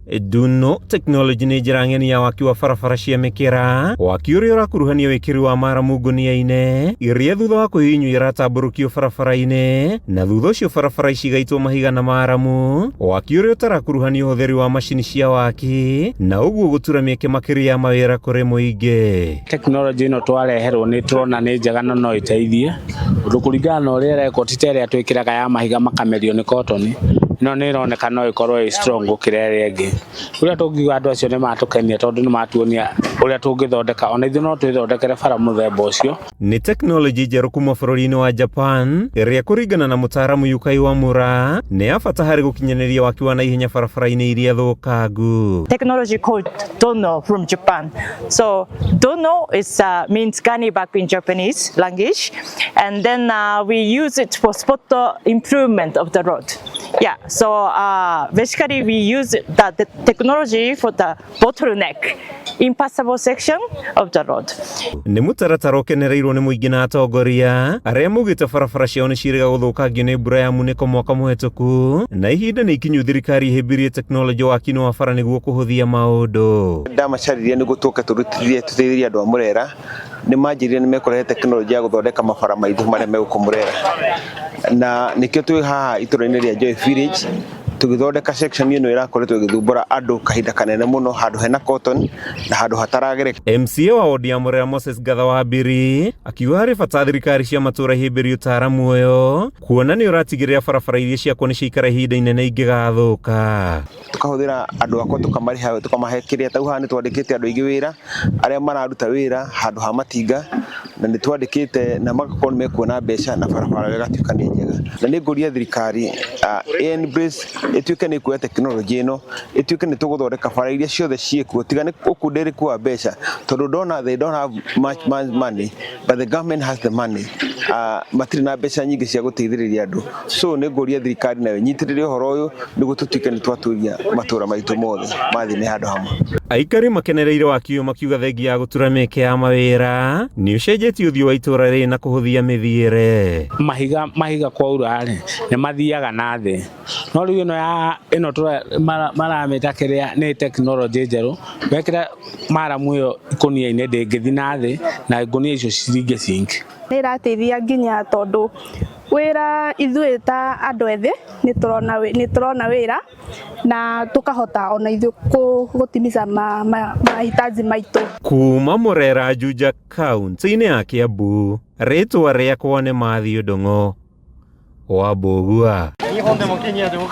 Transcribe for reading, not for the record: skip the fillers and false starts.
Duno Technology nĩ njĩra ng'eni ya waki wa barabara cia mĩkĩra, waki ũrĩa ũrakuruhania wĩkĩri wa maramu ngũnia-inĩ iria thutha wa kũhihinywo iratambũrũkio barabara-inĩ, na thutha ũcio barabara ici igaitwo mahiga na maramu, waki ũrĩa ũtarakuruhania ũhũthĩri wa macini cia waki na ũguo gũtura mĩeke makĩria ya mawĩra kũrĩ mũingĩ. Tekinoronjĩ ĩno twareherwo nĩ tũrona nĩ njega na no ĩteithie ũndũ kũringana na ũrĩa ĩrekwo ti ta ĩrĩa twĩkĩraga ya mahiga makamerio nĩ cotton. Ĩno nĩ ĩroneka no ĩkorwo ĩ strong gũkĩra ĩrĩa ĩngĩ. Ũrĩa tũngiuga andũ acio nĩ matũkenia tondũ nĩ matuonia ũrĩa tũngĩthondeka ona ithuĩ no twĩthondekere bara mũthemba ũcio. Nĩ tekinoronjĩ njerũ kuma bũrũri-inĩ wa Japan ĩrĩa kũringana na mũtaaramu Yukai Wamura nĩ ya bata harĩ gũkinyanĩria waki wa naihenya barabara-inĩ iria thũkangu. Technology called Dono from Japan. So Dono is means gunny bag in Japanese language, and then we use it for spot improvement of the road. Yeah, so basically we use the technology for the bottleneck, impassable section of the road. Nĩ mũtaratara ũkenereirwo nĩ mũingĩ na atongoria arĩa maugĩte barabara ciao nĩ ciĩrĩga gũthũkangio nĩ mbura ya munĩko mwaka mũhetũku, na ihinda nĩ ikinyu thirikari ĩhĩmbĩrie tekinoronjĩ waki-inĩ wa bara nĩguo kũhũthia maũndũ. Ndamacaririe nĩguo tũke tũrutithie tũteithĩrĩrie andũ a Murera, nĩ manjĩrire nĩ mekũrehe tekinoronjĩ ya gũthondeka mabara maitũ marĩa megũkũ Murera, na nĩkĩo twĩ haha itũra-inĩ rĩa Joy Village tũgĩthondeka section ĩno ĩrakoretwo ĩgĩthumbũra andũ kahinda kanene mũno, handũ hena cotton na handũ hataragereka. MCA wa wodi ya Murera Moses Gatha wa Mbiri akiuga harĩ bata thirikari cia matũũra ihĩmbĩrie ũtaaramu ũyũ kuona nĩ ũratigĩrĩra barabara iria ciakwo nĩ ciaikara ihinda inene ingĩgathũka. Tukahũthĩra andũ akwa, tũkamarĩha, tũkamahe kĩrĩa tau haha nĩ twandĩkĩte andũ aingĩ wĩra arĩa mararuta wĩra handũ ha matinga, na nĩ twandĩkĩte na magakorwo nĩ mekuona mbeca na barabara ĩgatuĩka nĩ njega. Na nĩ ngũria thirikari embrace, ĩtuĩke nĩ ĩkuoya tekinoronjĩ ĩno, ĩtuĩke nĩ tũgũthondeka bara iria ciothe ciĩkuo, tiga nĩ ũkundereku wa mbeca, tondũ ndona they don't have much money, but the government has the money. Matirĩ na mbeca nyingĩ cia gũteithĩrĩria andũ, so nĩ ngũria thirikari nayo ĩnyitĩrĩre ũhoro ũyũ nĩguo tũtuĩke nĩ twatũria matũra maitũ mothe mathiĩ nĩ handũ hamwe. Aikari makenereire waki ũyũ makiuga thengia ya gũtura mĩeke ya mawĩra nĩ ũcenjetie ũthiũ wa itũra rĩrĩ na kũhũthia mĩthiĩre. Mahiga mahiga kwaura rĩ, nĩ mathiaga na thĩ, no rĩu ĩno ya ĩno maramĩta kĩrĩa nĩ tekinoronjĩ njerũ, wekĩra maramu ĩyo ikũnia-inĩ ndĩngĩthi na thĩ na ngũnia icio ciringe sink. Nĩ ĩrateithia nginya tondũ wĩra ithuĩ ta andũ ethĩ nĩ tũrona wĩra na tũkahota ona ithuĩ gũtimiza mahitaji maitũ. Kuma Murera, Juja, kaunti-inĩ ya Kiambu, rĩtwa rĩakwa nĩ Matthew Ndung'u wa Mbũgua. 日本でもケニアでも。